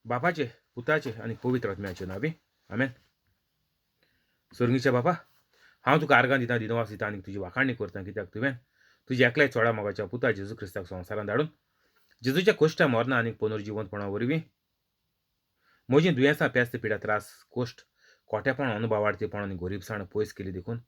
बापाचे, पुताचे आनी पवित्र आत्म्याचे नांवी, आमेन. सोर्गीच्या बापा, हांव तुका आर्गां दिता, दिनवास दिता आनी तुजी वाखाणी करता, कित्याक तुवें तुज्या एकल्या चोडा मोगाच्या पुता जेजू क्रिस्ताक संवसारांत धाडून जेजूच्या कोश्टा मरना आनी पुनर्जिवंतपणा वरवीं म्हजीं दुयेंसां, पेस्त, पिडा, त्रास, कोश्ट, कोटेपण, अनुभवार्थीपण आनी गोरीबसाण पयस केली देखून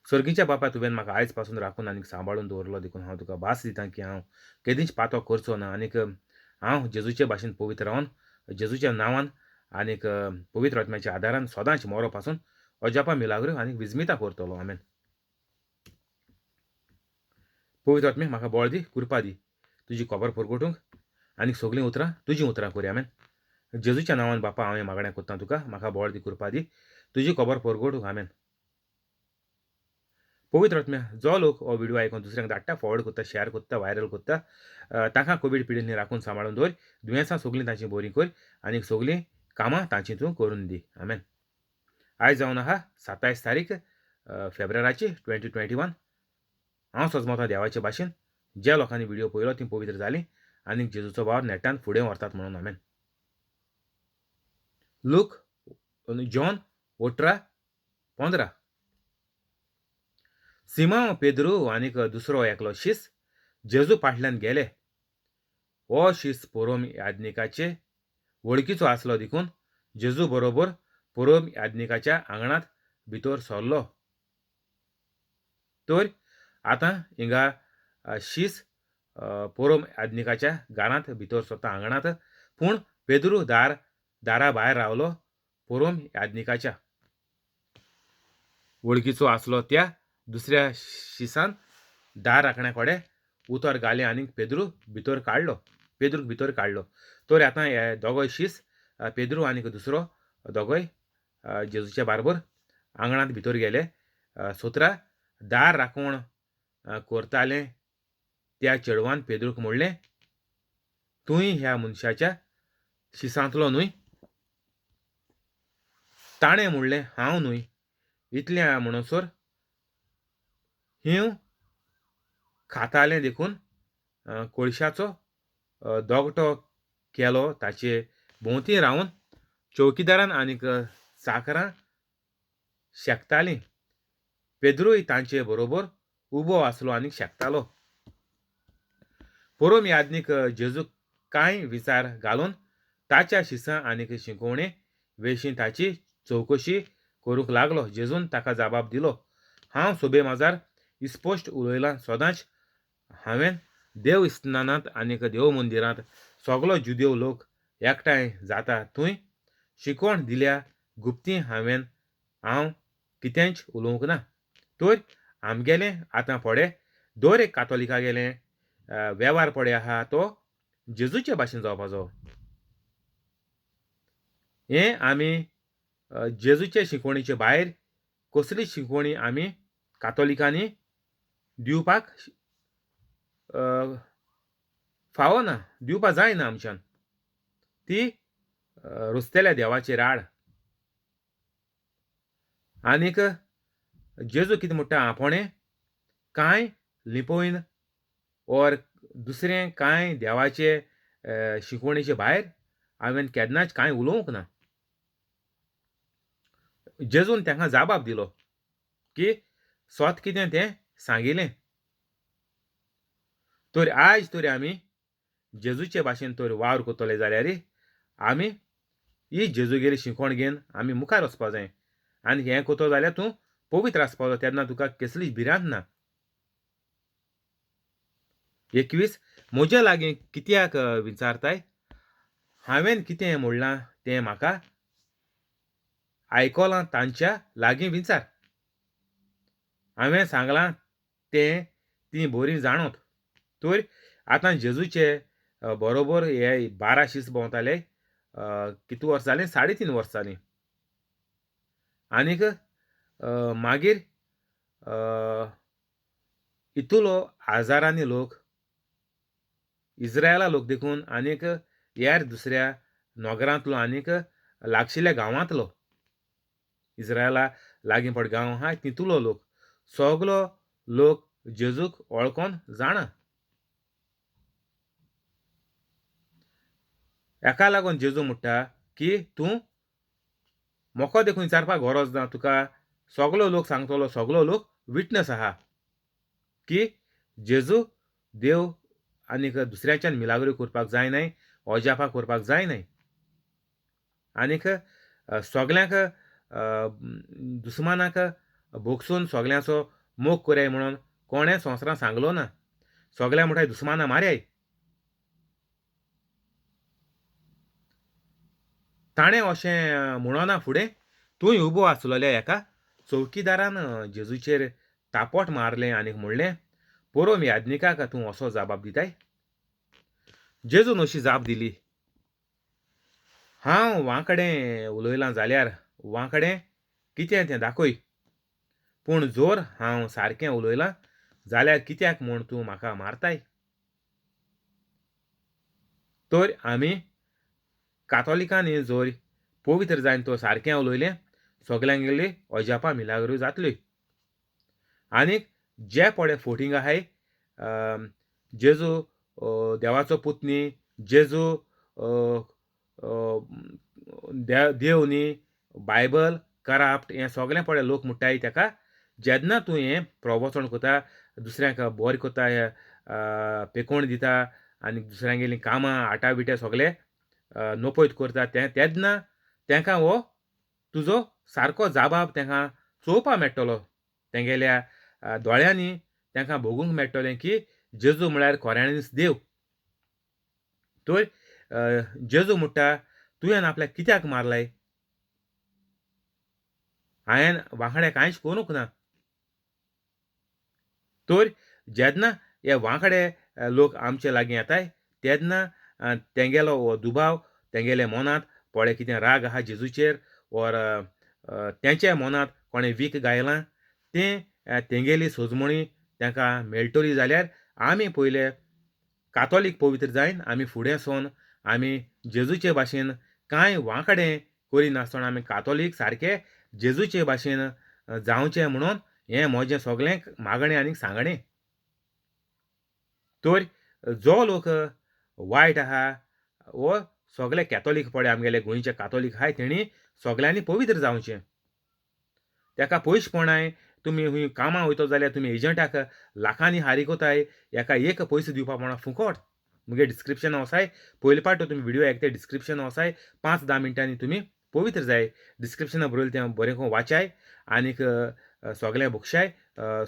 सर्गीच्या बापा तुवें म्हाका आयज पासून राखून आनी सांबाळून दवरलो देखून हांव तुका भास दिता की हांव केदींच पातो करचो ना आनीक हांव जेजूचे भाशेन पवित्र रावन जेजूच्या नांवान आनीक पवित्र आत्म्याच्या आदारान सदांच मोरो पासून अजापां, मिलाग्रो आनी विजमिता करतलो. आमेन. पवित्र आत्मे, म्हाका बळ दी, कृपा दी तुजी खबर परगटूंक आनी सगळीं उतरां तुजीं उतरां करी. आमेन. जेजूच्या नांवान बापा हांव हें मागणें करता तुका, म्हाका बळ दी, कृपा दी तुजी खबर परगटूंक. आमेन. पवित्र आत्म्या, जो लोक हो व्हिडिओ आयकून दुसऱ्यांक धाडटा, फॉरवर्ड करता, शेअर करता, व्हायरल करता, तांकां कोवीड पिडेंतली राखून सांबाळून दवर, दुयेंसां सगळीं तांची बरीं कर आनी सगळीं कामां तांची तूं करून दी. आमेन. आयज जावन आहा 27 तारीख फेब्रुवाराची 2021. हांव सजमता देवाचे भाशेन ज्या लोकांनी व्हिडिओ पळयलो ती पवित्र जाली आनी जेजूचो वावर नेटान फुडें व्हरतात म्हणून. आमेन. Luke John 18:15. सिमांव, पेद्रू आनीक दुसरो एकलो शीस जेजू फाटल्यान गेले. हो शीस पोरोम याज्ञिकाचे वळखीचो आसलो देखून जेजू बरोबर पोरोम याज्ञिकाच्या आंगणांत भितर सरलो. तर आतां हिंगा शीस पोरोम याज्ञिकाच्या घरांत भितर सरता आंगणांत, पूण पेद्रू दारा भायर रावलो. पोरोम याज्ञिकाच्या वळखीचो आसलो त्या दुसऱ्या शिसान दार राखण्या कडेन उतर घालें आनी पेद्रू भितर काडलो, पेद्रूक भितर काडलो. तर आतां हे दोगोय शीस, पेद्रू आनी दुसरो, दोगोय जेजूच्या बारबर आंगणांत भितर गेले. 17 दार राखण करतालें त्या चेडवान पेद्रूक म्हणलें, तूंय ह्या मनशाच्या शिसांतलो न्हय? ताणें म्हणलें, हांव न्हय. इतलें म्हणसर हींव खातालें देखून कोळशाचो दोगटो केलो. ताचे भोंवती रावन चौकीदारान आनीक चाकरां शेकतालीं. पेद्रूय तांचे बरोबर उबो आसलो आनी शेकतालो. पोरोम याज्ञीक जेजूक कांय विचार घालून ताच्या शिसां आनीक शिकोवणे विशीं ताची चवकशी करूंक लागलो. जेजून ताका जबाब दिलो, हांव सोबे माजार इस्पश्ट उलयलां. सदांच हांवें देवस्थानांत आनीक देव मंदिरांत सगलो जुदेव लोक एकठांय जाता थंय शिकवण दिल्या. गुप्ती हांव कितेंच उलोवंक ना. तर आमगेलें आतां फुडें दर एक कातोलिकागेलें वेव्हार पडे आहा तो जेजूचे भाशेन जावपाचो. हें आमी जेजूचे शिकवणीचे भायर कसली शिकवणी आमी कातोलिकांनी दिवपाक फावना, दिवपाक जायना आमच्यान. ती रस्तेल्या देवाची राड. आनीक जेजू कितें म्हणटा, आपोणें कांय लिपोवन ओर दुसरें कांय देवाचे शिकवणीचे भायर हांवें केन्नाच कांय उलोवंक ना. जेजून तांकां जाबाब दिलो की सोत कितें तें सांगिलें. तर आयज तर आमी जेजूचे भाशेन तर वावर करतले जाल्यार आमी ही जेजूगेली शिकवण घेवन आमी मुखार वचपा जाय. आनी हें करतलो जाल्यार तूं पवित्र आसपा जाय, तेन्ना तुका कसलीच भिरांत ना. 21 म्हज्या लागीं कित्याक विचारताय? हांवें कितें म्हणलां तें म्हाका आयकलां तांच्या लागीं विचार. हांवें सांगलां तें तीं बरीं जाणोत. तर आतां जेजूचे बरोबर हे 12 शीस भोंवताले. कितू वर्सां जालीं? 3.5 वर्सां जालीं. आनीक मागीर इतलो हजारांनी लोक इस्रायला लोक देखून आनीक हेर दुसऱ्या नगरांतलो आनीक लागशिल्ल्या गांवांतलो, इस्रायला लागीं पड गांव आहा तितूलो लोक, सगलो लोक जेजूक वळखोन जाणा. हेका लागून जेजू म्हणटा की तूं मोको देखून विचारपाक गरज ना, तुका सगलो लोक सांगतलो, सगलो लोक विटनस आहा की जेजू देव आनीक दुसऱ्याच्यान मिलाग्रो करपाक जायनाय, अजापां करपाक जायनाय। आनीक सगल्यांक दुस्मानाक भोगसून सगल्यांचो मोग कराय म्हणून कोणें संवसारांत सांगलो ना। सगळ्या म्हणटाय दुस्माना मारयाय। ताणें अशें म्हणना फुडें तूंय उबो आसलेल्या एका चौकीदारान जेजूचेर तापोट मारलें आनी म्हणलें, पोरोम याज्ञिकाक तूं असो जाबाब दिताय? जेजून अशी जाप दिली, हांव वांकडें उलयलां जाल्यार वांकडें कितें तें दाखय, पूण जोर हांव सारकें उलयलां जाल्यार कित्याक म्हूण तूं म्हाका मारताय? तर आमी कातोलिकांनी जोर पवित्र जायन तो सारकें उलयलें सगल्यांगेली अजापां मिलाग्रो जातली। आनीक जे पळय फोटींग आहाय, जेजू देवाचो पुतनी, जेजू देव न्ही, बायबल कराप्ट, हें सगळें पळय लोक म्हणटाय तेका जेन्ना तूं हें प्रवचन करता, दुसऱ्यांक बरें करता, पेकोवण दिता आनी दुसऱ्यांगेलीं कामां आटा बिट्या सगळे नपयत करता तें, तेन्ना तेंकां हो तुजो सारको जाबाब तेंकां चोवपा मेळटलो, तेंगेल्या दोळ्यांनी तेंकां भोगूंक मेळटलें की जेजू म्हळ्यार खऱ्यांनीच देव। तर जेजू म्हणटा तुवें आपल्याक कित्याक मारलाय? हांवें वांकडें कांयच करूंक ना। तर जेन्ना हे वांकडे लोक आमचे लागीं येताय तेन्ना तेंगेलो हो दुबाव तेंगेले मनांत पळय कितें राग आहा जेजूचेर ओर तेंच्या मनांत कोणें वीख गायलां तें तेंगेली सोजमणी तेंकां मेळटली जाल्यार आमी पयले कातोलीक पवित्र जायन आमी फुडें सोन आमी जेजूचे भाशेन कांय वांकडें करिनासतना आमी कातोलीक सारके जेजूचे भाशेन जावचें म्हणून हें म्हजें सगळें मागणें आनी सांगणें। तर जो लोक वायट आहा वो सगळे कॅथोलीक पळय आमगेले गोंयचे कातोलीक आहाय तेणी सगळ्यांनी पवित्र जावचें। तेका पयशेपणाय तुमी खंय कामां वयता जाल्यार तुमी एजंटाक लाखांनी हारी कोताय, एका एक पयशे दिवपा पडना फुकट। मुगे डिस्क्रिप्शन वसाय, पयले पावट तुमी व्हिडियो आयकताय डिस्क्रिप्शन वसाय, 5-10 मिनटांनी तुमी पवित्र जाय। डिस्क्रिप्शना बरयलें तें बरें करून वाचाय आनीक सगळें बक्षाय,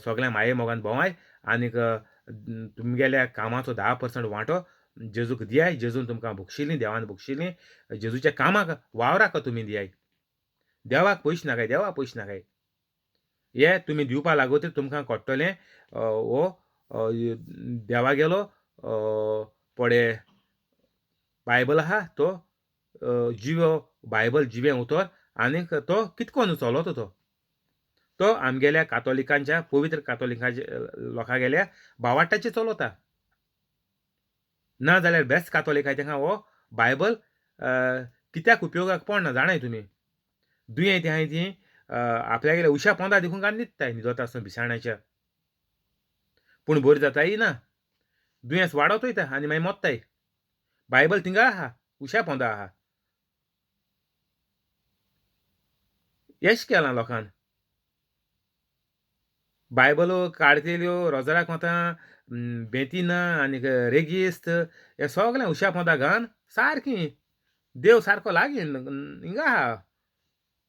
सगळ्या माये मोगान भोंवाय आनीक तुमगेल्या कामाचो 10% वांटो जेजूक दियाय। जेजून तुमकां बक्षिली, देवान बक्षिली, जेजूच्या कामाक वावराक तुमी दियाय। देवाक पयशे नाकाय, देवाक पयशे नाकाय। हे तुमी दिवपा लागतरी तुमकां कळटलें हो देवागेलो पळय बायबल आहा तो जिवो बायबल जिवें उतर आनीक तो कितकोन चलता तो तो आमगेल्या कातोलिकांच्या पवित्र कातोलिकांच्या लोकांगेल्या बावाट्याचेर चलता। ना जाल्यार बेस्ट कातोलीक आहाय तेंकां हो बायबल कित्याक उपयोगाक पडना जाणाय तुमी। दुयें आहाय ती आपल्यागेल्या उशा पोंदा देखून घालून न्हिदताय, न्हिदता आसतना बिसाण्याच्या, पूण बरी जाताय ना, दुयेंस वाडत वयता आनी मागीर मोत्ताय। बायबल थिंगा आहा, उशा पोंदा आहा। येश केलां लोकान, बायबलो काडटेल्यो रोजराक वता, बेंतिना आनीक रेगिस्त हे सगळें उशा पोंदा घालून सारकी देव सारको लागीं हिंगा आहा,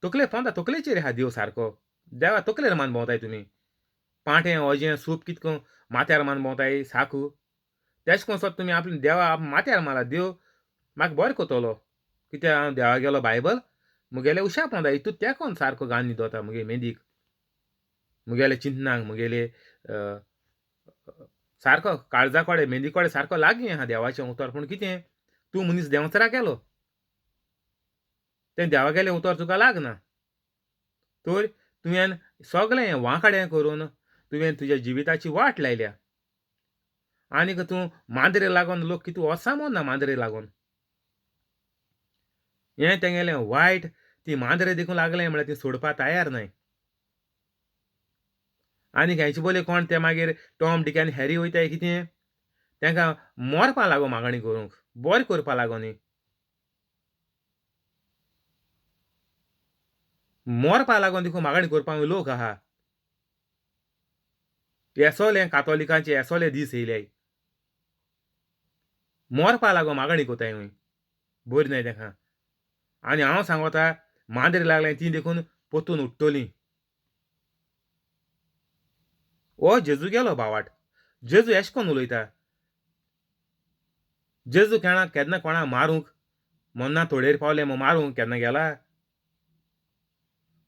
तकले पोंदा तकलेचेर आहा देव सारको। देवा तकलेर मान भोंवताय तुमी, पांटें ओजें सूप कितको माथ्यार मान भोंवताय साकू, तेश कोन सोद तुमी आपले देवा माथ्यार मारा, देव म्हाका बरें करतलो कित्याक हांव देवा गेलो बायबल मुगेले उशा पोंदा हितून तेंकोन सारको घालून न्हिदता मुगे मेंदीक, मुगेले चिंतनाक, मुगेले सारको काळजा कडेन मेंदी कडेन सारको लागीं आहा देवाचें उतर। पूण कितें तूं मनीस देंवचारा गेलो, तें देवा गेलें उतर तुका लागना। तर तुवें सगळें वांकडें करून तुवें तुज्या जिविताची वाट लायल्या आनीक तूं मांद्रे लागून लोक कितें वोसां मोन्ना मांद्रे लागून, हें तेंगेलें वायट ती मांद्रे देखून लागलें म्हळ्यार ती सोडपा तयार न्हय। आनी हेंचे बोले कोण ते मागीर टॉम डिक आनी हॅरी वयताय कितें तेंकां मरपा लागो मागणी करूंक, बरें करपा लागो न्ही। मोरपा लागून देखून मागणी करपाक लोक आहा. येसोले कातोलिकांचे येसोले दीस येयले, मोरपा लागून मागणी कोताय हूंय बरी न्हय तेका. आनी हांव सांगोता मांद्री लागलें ती देखून पोतून उठ्ठली. ओ जेजू गेलो बावाट, जेजू एश कोन उलयता? जेजू केन्ना केन्ना कोणा मारूंक मन्ना तोडेर पावलें म्हूण मारूंक केन्ना गेला?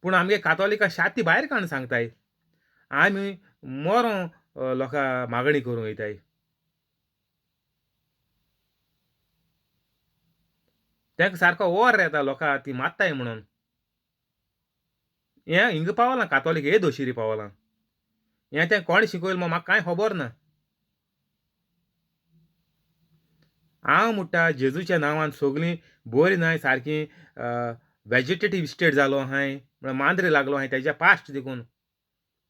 पूण आमगे कातोलिकां शाती भायर काडून सांगताय आमी मरों लोकां मागणी करूंक वयताय. तांकां सारको ओर येता लोकां ती मारताय म्हणून. हें हिंगा पावलां कातोलीक हे दोशिरी पावलां. हें तें कोण शिकयलें म्हूण म्हाका कांय खबर ना. हांव म्हणटा जेजूच्या नांवान सगळीं बरीं न्हय सारकी वेजिटेटीव स्टेट जालो आहाय म्हळ्यार मांद्रे लागलो आहाय तेज्या पास्ट देखून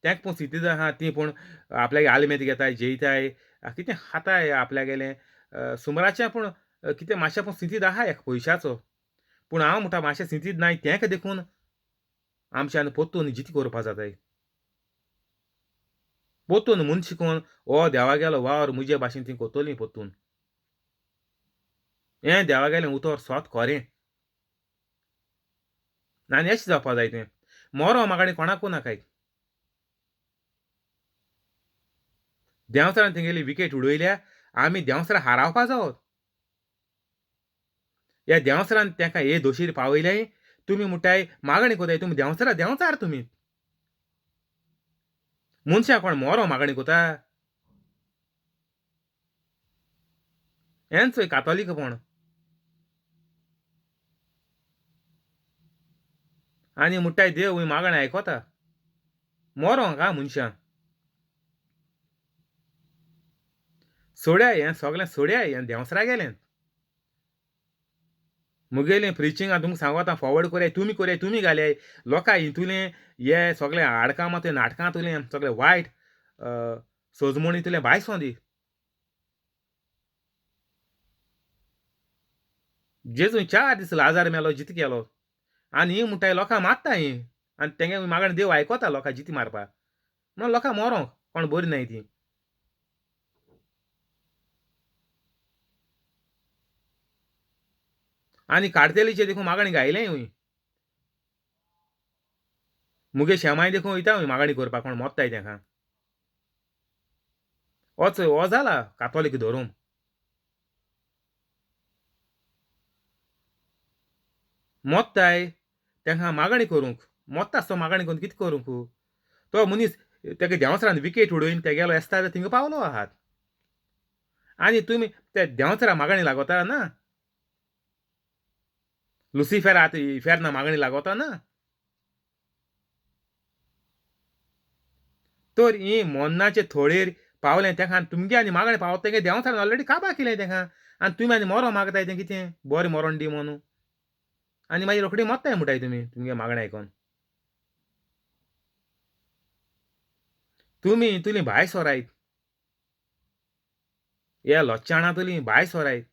तेंक पूण स्थिती आहा ती पूण आपल्यागे आलमेत घेताय जेयताय कितें खाताय आपल्यागेलें सुमराचें पूण कितें मातशें पूण स्थितींत आहा एक पयशाचो. पूण हांव म्हणटा मातशें स्थितींत नाय तेंका देखून आमच्यान पोत्तून जिती करपा जाताय. पोत्तून म्हूण शिकोवन हो देवागेलो वावर मुजे भाशेन ती कोत्तोली पोत्तून. हें देवागेलें उतर सोत खरें आनी अशें जावपा जाय तें. मोरो मागणी कोणाकू नाकाय. देंवचारान तेंगेली विकेट उडयल्या आमी देंवचारा हारावपा जावो. ह्या देंवचारान तेंका हे दोशीर पावयले तुमी म्हणटाय मागणी कोताय तुमी देंवचारा देंवचार तुमी. मनशां कोण मोरो मागणी कोता? हेंच कातोलीकपण. आनी म्हणटाय देव मागणें आयकोता मोरो का मनशां. सोड्या हें सगळें सोड्या हें देंवसरा गेलें. मुगेलें प्रिचींग हांव तुमकां सांगता फॉवर्ड कोराय तुमी कोराय तुमी घाल्याय लोकां हितूलें हे सगळें हाडकां मात नाटकां तुलें सगळें वायट सोजमणी तुलें भायर सोंदी. जेजू 4 दीस लाजार मेलो जित गेलो आनी ही म्हणटाय लोकां मारता ही आनी तेंगे मागणें देव आयकोता लोकां जिती मारपा म्हणून लोकां मोरोंक कोण बरी न्हय ती. आनी काडतेलीचे देखून मागणी गायलें हूंय मुगे शेमाय देखून वयता हूंय मागणी करपाक कोण मोत्ताय तेंका. होच हो जाला कातोलीक धरून. मोत्ताय तेंका मागणी करूंक मोत्ता आसतो मागणी करून कितें करूंक तो मनीस तेका देंवचारान विकेट उडोवन तेगेलो एस्ताद थिंगा पावलो आहात. आनी तुमी ते देंवचारा मागणी लागोता ना, लुसिफेर आतां इफेर्ना मागणी लागोता ना. तर ही मोन्नाचे थोडेर पावलें तेका तुमगे आनी मागणें पावता तेगे देंवचारान ऑलरेडी काबा केलें तेका आनी तुमी आनी मोरो मागताय तें कितें बरें मोरोन दी म्हणून आनी मागीर रोखडी मोत्ताय म्हणटाय तुमी तुमगे मागणें आयकोन. तुमी तुली भाय सोरायत हे लच्चाणां तुली भाय सोरायत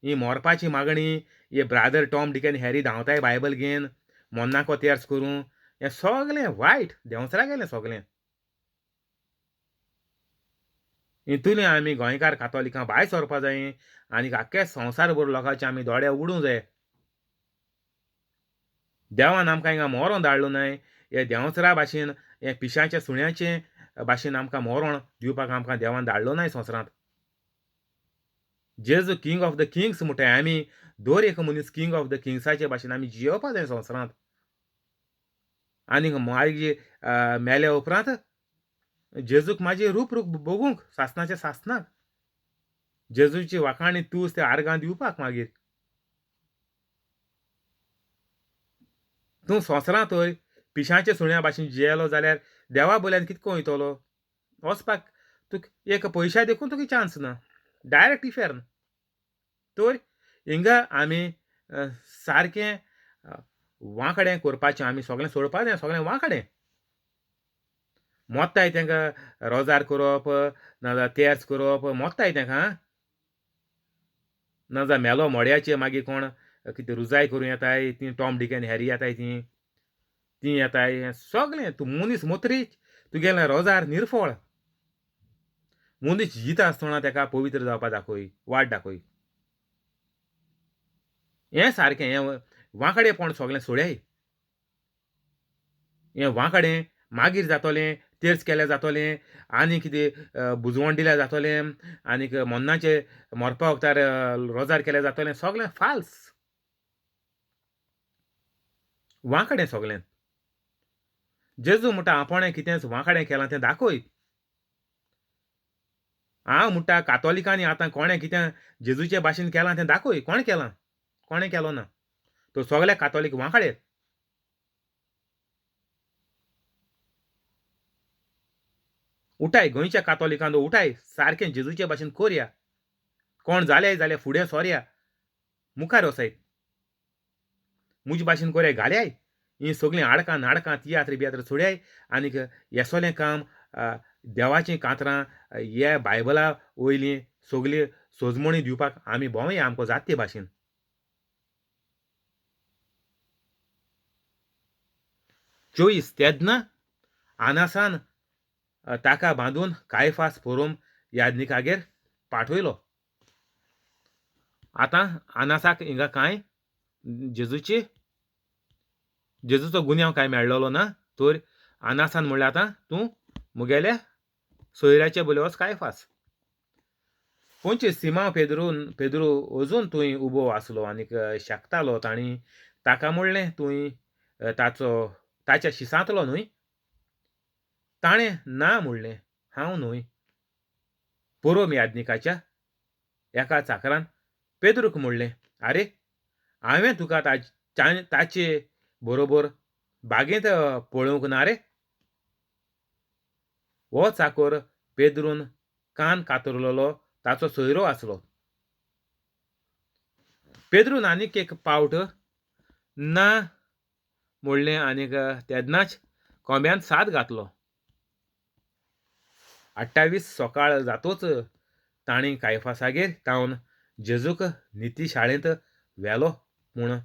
ही मोरपाची मागणी हे ब्रादर टॉम डिक आनी हॅरी धांवताय बायबल घेवन मोन्नाको तेर्स करूं हें सगळें वायट देंवचारा गेलें सगळें. हितून आमी गोंयकार कातोलिकां भायर सरपा जाय आनी आख्खे संवसार भर लोकांचे आमी दोळे उगडूंक जाय. देवान आमकां हिंगा मोरोन धाडलो न्हय हे देंवचारा भाशेन हे पिशाच्या सुण्याचे भाशेन आमकां मोरोण दिवपाक आमकां देवान धाडलो न्हय संवसारांत. जेजू किंग ऑफ the Kings म्हणटाय आमी दर एक मनीस किंग ऑफ the किंग्साचे भाशेन आमी जियोवपा जाय संवसारांत. आनी मागीर मेल्या उपरांत जेजूक म्हाजें रूप रूप बघूंक सासणाच्या सासणाक जेजूची वाखाणी तूस ते आर्गां दिवपाक मागीर तूं संवसारांत वय पिशाचे सुण्या भाशेन जियेलो जाल्यार देवा बोल्यान कितको वयतलो वचपाक तुका एक पयशा देखून तुका चान्स ना डायरेक्ट इफेर्न. तर हिंगा आमी सारकें वांकडें करपाचें आमी सगळें सोडपा जाय सगळें वांकडें. मोत्ताय तेंकां रोजार करप नाजाल्यार तेर्स करप मोत्ताय तेंकां नाजाल्यार मेलो मोड्याचे मागीर कोण कितें रुजाय करूं येताय ती टॉम डिक आनी हॅरी येताय ती. तीं येताय, हें सगळें तूं मनीस मोत्रीच, तुगेलें रोजार निर्फळ. मनीस जिता आसतना ताका पवित्र जावपा दाखय, वाट दाखय. हें सारकें हें वांकडेपण सगळें सोडयाय. हें वांकडें मागीर जातलें, तेर्स केल्यार जातलें, आनी कितें बुजवण दिल्यार जातलें, आनीक मन्नाचें मरपा वखदार रोजार केल्यार जातलें, सगळें फाल्स, वांकडें सगळें. जेजू म्हणटा आपणें कितेंच वांकडें केलां तें दाखय. हांव म्हणटा कातोलिकांनी आतां कोणें कितें जेजूचे भाशेन केलां तें दाखय. कोणें केलां? कोणें केलो ना. तो सगळे कातोलीक वांकडे. उठाय गोंयच्या कातोलिकांनो, उठाय, सारकें जेजूचे भाशेन करया. कोण जाल्याय जाल्यार फुडें सोरया, मुखार वसाय, म्हजे भाशेन करया, घाल्याय हीं सगळीं आडकां नाडकां तियात्र बियात्र सोडयाय आनीक येसोलें काम देवाचीं कांतरां हे बायबला वयलीं सगळीं सोजमणी दिवपाक आमी भोंवया आमकां जाता ते भाशेन. 24 तेन्ना आनासान ताका बांदून कायफास पोरोम याज्ञिकागेर पाठयलो. आतां आनासाक हिंगा कांय जेजूचो गुन्यांव कांय मेळ्ळलो ना, तर आनासान म्हणलें आतां तूं मुगेल्या सोयऱ्याचे बोले वच कायफास. 25 सिमांव पेद्रू अजून थंय उबो आसलो आनीक शेकतालो. तांणी ताका म्हणलें तूं ताच्या शिसांतलो न्हय? ताणें ना म्हणलें, हांव न्हय. पोरोम याज्ञिकाच्या एका चाकरान पेद्रूक म्हणलें, आरे हांवें तुका ताचे बरोबर बागेंत पळोवंक ना रे? हो चाकर पेद्रून कान कातरलेलो ताचो सोयरो आसलो. पेद्रून आनीक एक पावट ना म्हणलें आनीक तेन्नाच कोंब्यान साद घातलो. 28 सकाळ जातोच तांणी कायफासागेर तावन जेजूक निती शाळेंत व्हेलो, पूण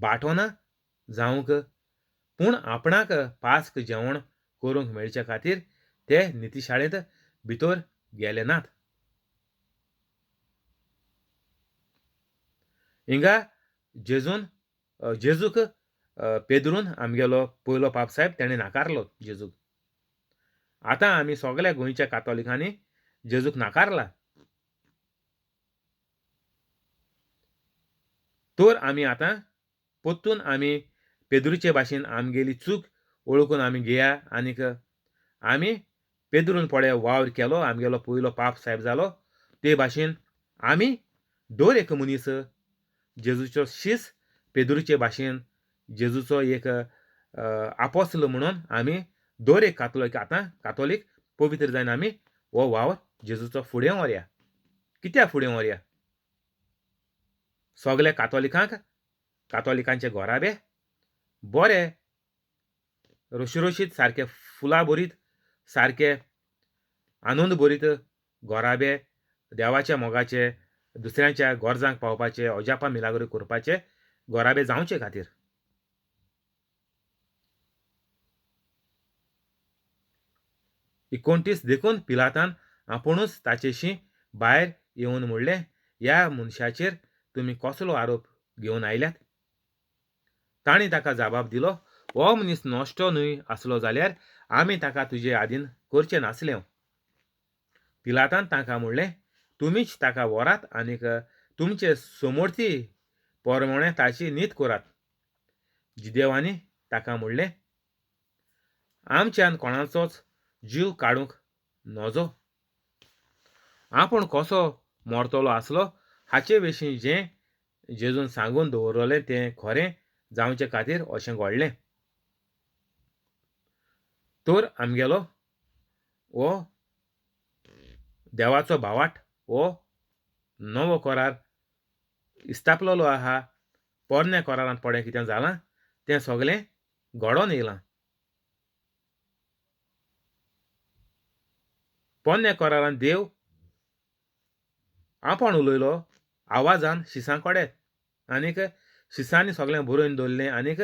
बाटोना जावंक पूण आपणाक पास्क जेवण करूंक मेळचे खातीर ते निती शाळेंत भितर गेले नात. हिंगा जेजूक पेद्रून आमगेलो पयलो पापसाहेब तेणें नाकारलो जेजूक. आतां आमी सगळ्या गोंयच्या कातोलिकांनी जेजूक नाकारला, तर आमी आतां परतून आमी पेद्रूचे भाशेन आमगेली चूक वळखून आमी घेया आनीक आमी पेद्रून पळय वावर केलो, आमगेलो पयलो पाप साहेब जालो, ते भाशेन आमी दर एक मनीस जेजूचो शीस पेद्रूचे भाशेन जेजूचो एक आपोस्ल म्हणून आमी दर एक कातोलीक आतां कातोलीक पवित्र जावन आमी हो वावर जेजूचो फुडें व्हरया. कित्याक फुडें व्हरया? सगल्या कातोलिकांक कातोलिकांचे घराबे बरे रोशीरोशीत सारके फुलां भरीत सारके आनंद भरीत घराबे देवाच्या मोगाचे दुसऱ्यांच्या गरजांक पावपाचे अजापां मिलाग्री करपाचे घराबे जावचे खातीर. 29 देखून पिलातान आपुणूच ताचेशी भायर येवन म्हणलें, ह्या मनशाचेर तुमी कसलो आरोप घेवन आयल्यात? तांणी ताका जबाब दिलो, हो मनीस नश्टो न्हय आसलो जाल्यार आमी ताका तुजे आदीन करचें नासलें. पिलातान तांकां म्हणलें, तुमीच ताका व्हरात आनीक तुमचे समर्थी प्रमाणें ताची नीत करात. जिदेवांनी ताका म्हणलें, आमच्यान कोणाचोच जीव काडूंक नजो. आपूण कसो मरतलो आसलो हाचे विशीं जें जेजून सांगून दवरलें तें खरें जावचे खातीर अशें घडलें. तर आमगेलो हो देवाचो भावाट हो नवो करार इस्तापलेलो आहा. पोरण्या करारांत पळय कितें जालां तें सगळें घडोवन येयलां. पोरण्या करारांत देव आपूण उलयलो आवाजान शिसां कडेन आनीक शिसांनी सगळें बरोवन दवरलें आनीक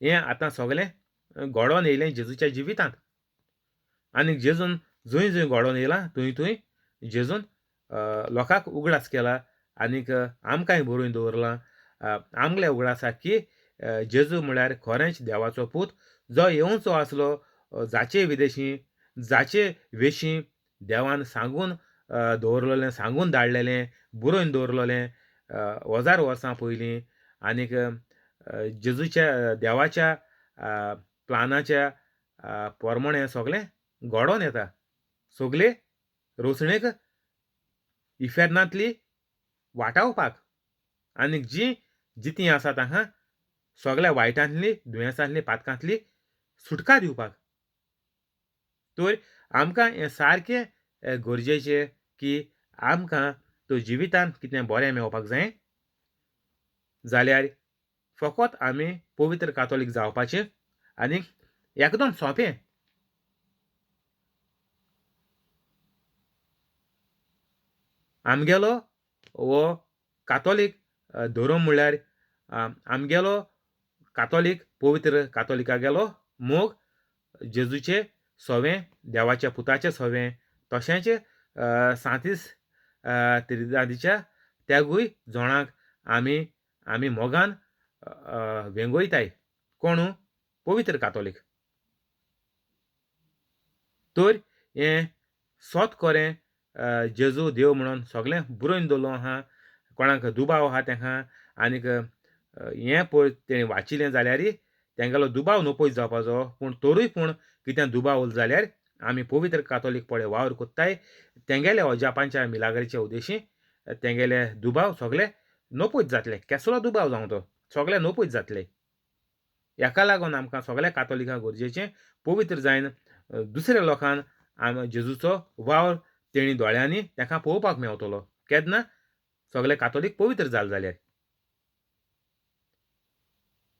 हें आतां सगलें घडोवन येयलें जेजूच्या जिवितांत. आनी जेजून जंय जंय घडोवन येयलां थंय थंय जेजून लोकांक उगडास केला आनीक आमकांय बरोवन दवरलां. आमगेल्या उगडासाक की जेजू म्हळ्यार खरेंच देवाचो पूत जो येवचो आसलो, जाचे विदेशी जाचे विशीं देवान सांगून दवरलेलें, सांगून धाडलेलें, बरोवन दवरलेलें हजार वर्सां पयलीं. आनीक जेजूच्या देवाच्या प्लानाच्या पोरमोणें सगलें घडोवन येता. सगले रोसणेक इफेर्नांतली वाटावपाक आनीक जीं जितीं आसा तांकां सगल्या वायटांतली, दुयेंसांतली, पातकांतली सुटका दिवपाक. तर आमकां हें सारकें गरजेचें की आमकां तो जिवितांत कितें बरें मेळपाक जाय जाल्यार फकत आमी पवित्र कातोलीक जावपाचें आनी एकदम सोंपें. आमगेलो हो कातोलीक धर्म म्हणल्यार आमगेलो कातोलीक पवित्र कातोलिकागेलो मोग जेजूचे सवें, देवाच्या पुताचे सवें, तशेंच सांतीस त्रिदादीच्या त्यागूय जोणाक आमी आमी मोगान वेंगयताय. कोणू? पवित्र कातोलीक. तर हें सोत कोरें जेजू देव म्हणून सगळें बरोवन दवरलो आहा. कोणाक दुबाव आहा तेंकां आनीक हें पळय तेणी वाचिल्लें जाल्यार तेंगेलो दुबाव नपयत जावपाचो. पूण तरूय पूण कितें दुबाव उरलो जाल्यार आमी पवित्र कातोलीक पळय वावर कोत्ताय तेंगेले अजापांच्या मिलाग्रीच्या उद्देशी तेंगेले दुबाव सगळे नपयत जातले. केसलो दुबाव जावं तो सगळे नपयत जातले. हेका लागून आमकां सगळ्या कातोलिकांक गरजेचें पवित्र जायन दुसऱ्या लोकांक आमी जेजूचो वावर तेणी दोळ्यांनी ताका पळोवपाक मेवतलो. केन्ना सगळे कातोलीक पवित्र जाले जाल्यार.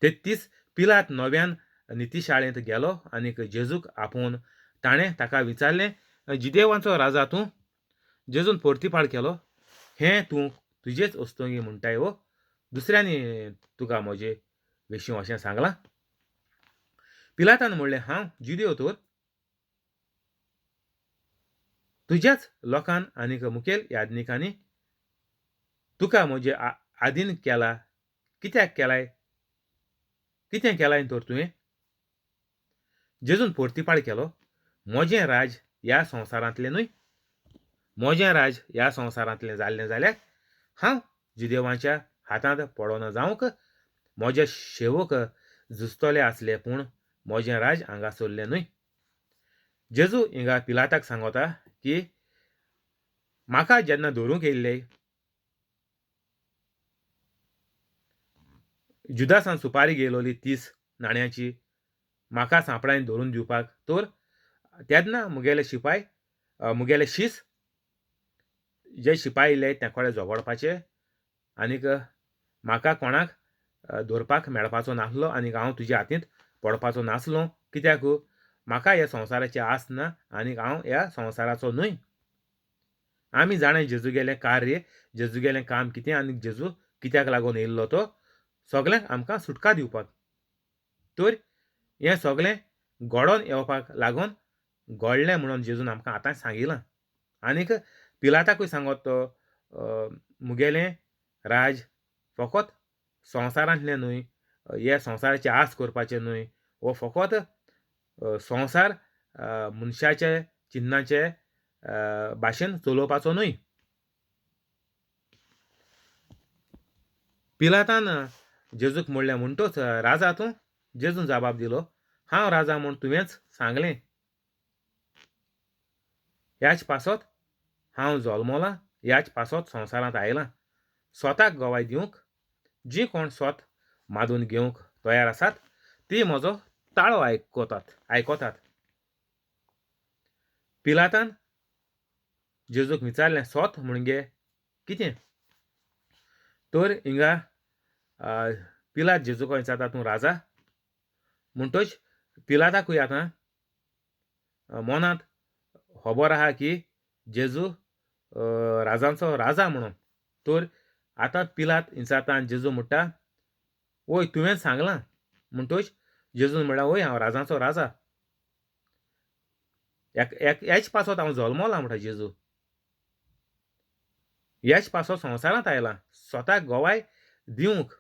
33 पिलात नव्यान नितीशाळेंत गेलो आनीक जेजूक आपोवन ताणें ताका विचारलें, जिदेवांचो राजा तूं? जेजून परतिपाळ केलो, हें तूं तुजेच अस्तंगी म्हणटाय वो दुसऱ्यांनी तुका म्हजे विशीं अशें सांगलां? पिलातान म्हणलें, हांव जिदेव तर तुज्याच लोकान आनीक मुखेल याज्ञिकांनी तुका म्हजे आदीन केला. कित्याक केलाय? कितें केलाय तर तुवें? जेजून परतिपाळ केलो, म्हजें राज ह्या संवसारांतलें न्हय. म्हजें राज ह्या संवसारांतलें जाल्लें जाल्यार हांव जुदेवांच्या हातांत पडना जावंक म्हजे शेवक झुजतले आसले, पूण म्हजें राज हांगासरलें न्हय. जेजू हिंगा पिलाताक सांगता की म्हाका जेन्ना धरूंक येयल्ले जुदासान सुपारी घेयलोली 30 नाण्याची म्हाका सांपळान धरून दिवपाक, तर तेन्ना मुगेले शिपाय मुगेले शीस जे शिपाय येयले ते कोडे झगडपाचे आनीक म्हाका कोणाक धरपाक मेळपाचो नासलो आनीक हांव तुज्या हातींत पडपाचो नासलो. कित्याक? म्हाका ह्या संवसाराची आस ना आनीक हांव ह्या संवसाराचो न्हय. आमी जाणा जेजू गेलें कार्य, जेजू गेलें काम कितें आनी जेजू कित्याक लागून येयल्लो तो सगल्यांक आमकां सुटका दिवपाक. तर हें सगळें घडोवन येवपाक लागून घडलें म्हणून जेजून आमकां आतां सांगिलां. आनीक पिलाताकूय सांगत तो, मुगेलें राज फकत संवसारांतलें न्हय, हे संवसाराची आस करपाचें न्हय, हो फकत संवसार मनशाचे चिन्नाचे भाशेन चलोवपाचो न्हय. पिलातान जेजूक म्हणलें, म्हणटोच राजा तूं? जेजून जबाब दिलो, हांव राजा म्हूण तुवेंच सांगलें. ह्याच पासत हांव जल्मलां, ह्याच पासत संवसारांत आयलां, स्वताक गवाय दिवंक. जी कोण स्वत मादून घेवंक तयार आसात ती म्हजो ताळो आयकतात. पिलातान जेजूक विचारलें, सोत म्हणजे कितें? तर हिंगा पिलात जेजूक विचारता, तूं राजा? म्हणटच पिलाताकूय आतां मनांत खबर आहा की जेजू राजांचो राजा म्हणून. तर आतां पिलात विचारता आनी जेजू म्हणटा, वय तुवें सांगलां. म्हणटच जेजून म्हणलां, वय हांव राजांचो राजा, ह्याच पासत हांव जल्मलां म्हणटा जेजू, ह्याच पासत संवसारांत आयलां स्वताक गोवाय दिवंक.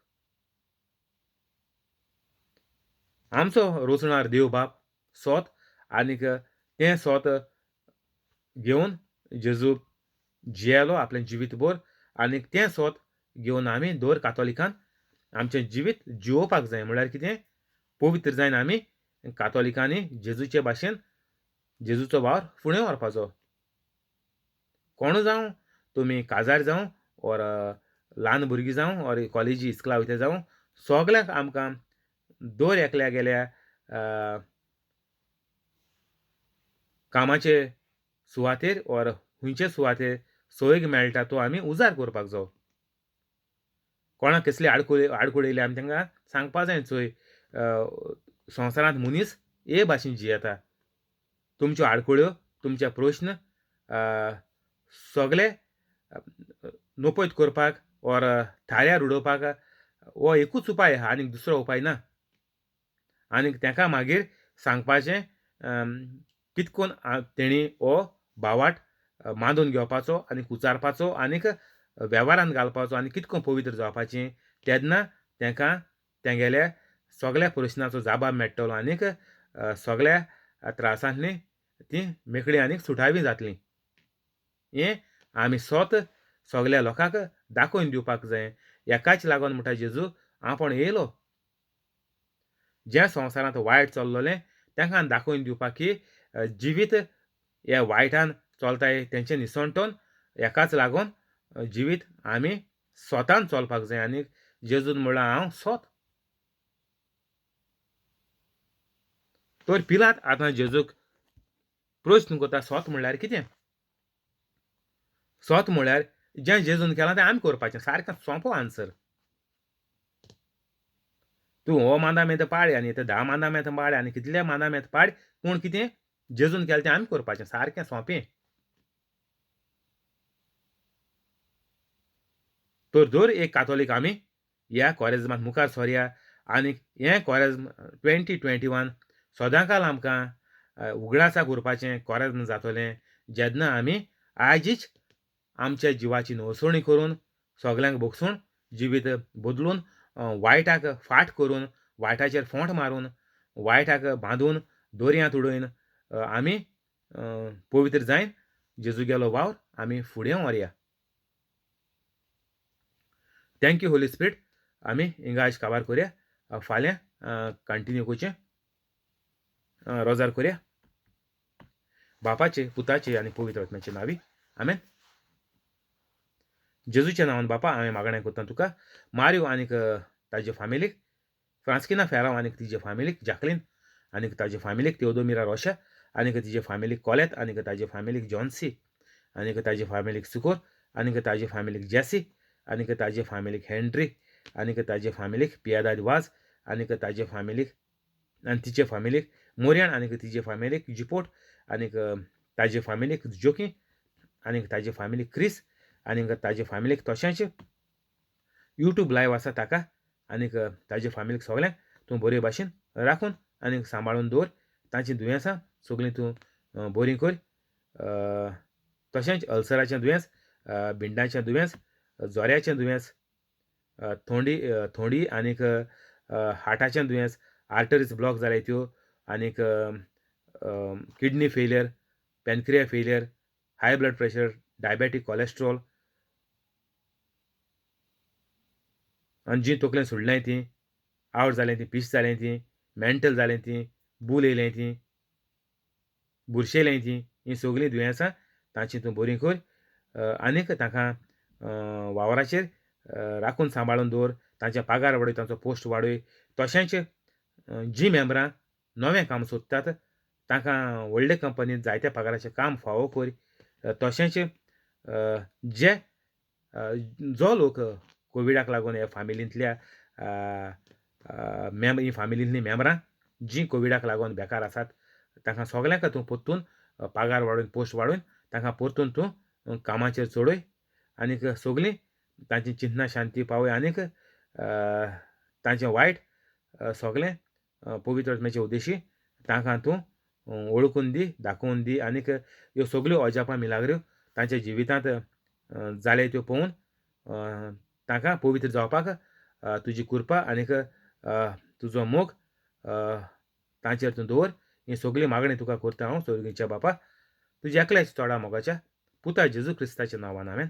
आमचो रोचणार देव बाप सोत आनीक तें सोत घेवन जेजू जियेलो आपलें जिवीत भर आनीक तें सोत घेवन आमी दर कातोलिकान आमचें जिवीत जिवोवपाक जाय. म्हणल्यार कितें, पवित्र जायन आमी कातोलिकांनी जेजूचे भाशेन जेजूचो वावर फुडें व्हरपाचो. कोणू जावं, तुमी काजार जावं ओर ल्हान भुरगीं जावं ओर कॉलेजी इस्कुला वयता जावं, सगल्यांक आमकां दर एकल्या गेल्या कामाचे सुवातेर ओर खंयचे सुवातेर सोयीक मेळटा तो आमी उजार करपाक जावो. कोणाक कसली आडखळ येयली आमी तांकां सांगपा जाय, चोय संवसारांत मनीस हे भाशेन जियेता, तुमच्यो आडखळ्यो तुमचे प्रस्न सगळे नपयत करपाक ओर थाऱ्यार उडोवपाक हो एकूच उपाय आहा, आनीक दुसरो उपाय ना. आनीक तांकां मागीर सांगपाचें कितकोन तेणी हो भावाट मानून घेवपाचो आनी उचारपाचो आनीक वेव्हारान घालपाचो आनी कितको पवित्र जावपाचें, तेन्ना तांकां तेंगेल्या सगल्या प्रस्नाचो जाबाब मेळटलो आनीक सगल्या त्रासांतली ती मेकळी आनीक सुटावी जातली. हें आमी स्वत सगल्या लोकांक दाखोवन दिवपाक जाय. हेकाच लागून म्हणटा जेजू आपूण येयलो ज्या संवसारांत वायट चल्लोलें तांकां दाखोवन दिवपाक की जिवीत ह्या वायटान चलताय तेंचे निसणटोन, हेकाच लागून जिवीत आमी स्वतान चलपाक जाय. आनी जेजून म्हणलां हांव स्वत. तर पिलात आतां जेजूक प्रस्न करता, स्वत म्हणल्यार कितें? स्वत म्हणल्यार जें जेजून केलां तें आमी करपाचें, सारकें सोंपो आन्सर. तूं हो मांदा मेंत पाड आनी ते 10 मांदा मेंत पाड आनी कितले मांदा मेंत पाड, पूण कितें जेजून केलें तें आमी करपाचें, सारकें सोंपें. तर दर एक कातोलीक आमी ह्या कॉरेज्मांत मुखार सोरया आनी हें कॉरेज्म 2021 सदांकाल आमकां उगडासाक उरपाचें कॉरेज्म जातलें, जेन्ना आमी आयजीच आमच्या जिवाची नवसणी करून सगल्यांक भोगसून जिवीत बदलून वायटाक फाट करून वायटाचेर फोंट मारून वायटाक बांदून दोरयांत उडोवन आमी पवित्र जायन जेजू गेलो वावर आमी फुडें व्हरया. Thank you Holi spirit. आमी हिंगा आयज काबार करया, फाल्यां कंटिन्यू करचें, रोजार करया. बापाचे पुताचे आनी पवित्र आत्म्याचे नांवी आमेन. जेजूच्या नांवान बापा हांवें मागणें करता तुका, मारियो आनीक ताजे फामिलीक, फ्रांस्किना फेरांव आनीक तिजे फामिलीक, जाकलीन आनीक ताजे फामिलीक, तेवदोमिरा रोशा आनीक तिजे फामिलीक, कॉलेत आनीक ताजे फामिलीक, जॉन्सी आनीक ताजे फामिलीक, सुकोर आनीक ताजे फामिलीक, जॅसी आनीक ताजे फामिलीक, हेनरी आनीक ताजे फामिलीक, पियादाद वाज आनीक ताजे फामिलीक आनी तिचे फामिलीक, मोरयान आनीक तिजे फामिलीक, जिपोट आनीक ताजे फामिलीक, जोकी आनीक ताजे फामिलीक, क्रिस आनीक ताजे फामिलीक, तशेंच यूट्यूब लायव आसा ताका आनीक ताजे फामिलीक सगल्यांक तूं बरे भाशेन राखून आनीक सांबाळून दवर. तांचीं दुयेंसां सगळीं तूं बरीं कर. तशेंच अल्सराचें दुयेंस, भिंडाचें दुयेंस, जोऱ्याचें दुयेंस, थोंडी थोंडी आनीक हार्टाचें दुयेंस, आर्टरीज ब्लॉक जाले त्यो आनीक kidney failure, pancreas failure, high blood pressure, diabetic, cholesterol आनी जीं तकलेन सोडलें तीं, आवट जालें तीं, पीस जालें तीं, मेंटल जालें तीं, बूल येयलें तीं, बुरशेलें तीं, हीं सगळीं दुयेंसां तांची तूं बरीं कर आनीक तांकां वावराचेर राखून सांबाळून दवर. तांचे पागार वाडय, तांचो पोस्ट वाडय. तशेंच जीं मेंबरां नवें काम सोदतात तांकां व्हडले कंपनीत जायत्या पगाराचें काम फावो कर. तशेंच जे जो लोक कोविडाक लागून ह्या फामिलींतल्या ही फामिलींतलीं मेंबरां जीं कोविडाक लागून बेकार आसात तांकां सगल्यांक तूं परतून पागार वाडोवन पोस्ट वाडोवन तांकां परतून तूं कामाचेर चडय आनीक सगलीं तांची चिंतना शांती पावय आनीक तांचें वायट सगलें पवित्र आत्म्याच्या उद्देशी तांकां तूं वळखून दी, दाखोवन दी आनीक ह्यो सगल्यो अजापां मिलाग्रो तांच्या जिवितांत जाले त्यो पळोवन तांकां पवित्र जावपाक तुजी कृपा आनीक तुजो मोग तांचेर तूं दवर. ही सगळी मागणी तुका करता हांव सोर्गीच्या बापा, तुज्या एकल्याच चोडा मोगाच्या पुता जेजू क्रिस्ताच्या नांवान, आमेन.